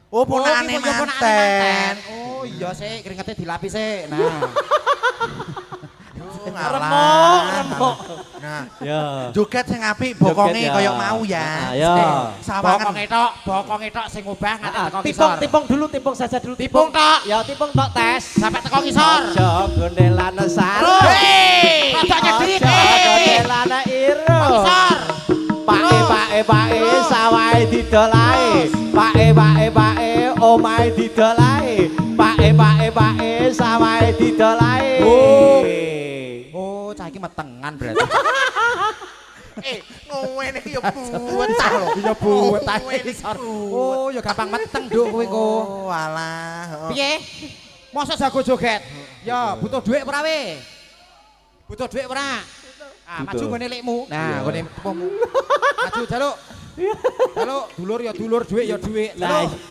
Oh, ponakane Oh, iki ponakane manten. Oh, iya sik, kringete dilapi sik. Nah. Oh, ngalah. Remuk, remuk. Nah, Ya. joget sing apik bokonge Joget ya. kaya mau ya. Ah, ya. Sawangan. Bokonge tok sing ngubah nganti Ah, teko tipung, ngisor. tipung dulu, tipung saja dulu. Tipung tok. Ya, tipung tok tes. Sampai teko ngisor. Aja gondelane sarung. Hei, rada nyedhit. Aja Hei. gondelane irung. Ngisor. Pake pake pake sawahe didol ae. Pake pake pake omahe didol ae. Pake pake pake sawahe didol ae. Oh. Oh, cah iki metengan berarti. Eh, ngene iki ya buwetah lho. Ya buwetah Ngene iki ngisor. Oh, ya gampang meteng nduk kowe kok. Oh, alah. Piye? Mosok jago joget? Ya, butuh dhuwit ora we? Butuh dhuwit ora? Ah, maju Butuh. nggone lekmu. Nah, nggone tepuhmu. Maju jaluk. Jaluk, dulur ya dulur, dhuwit ya dhuwit. Lah, Jaluk.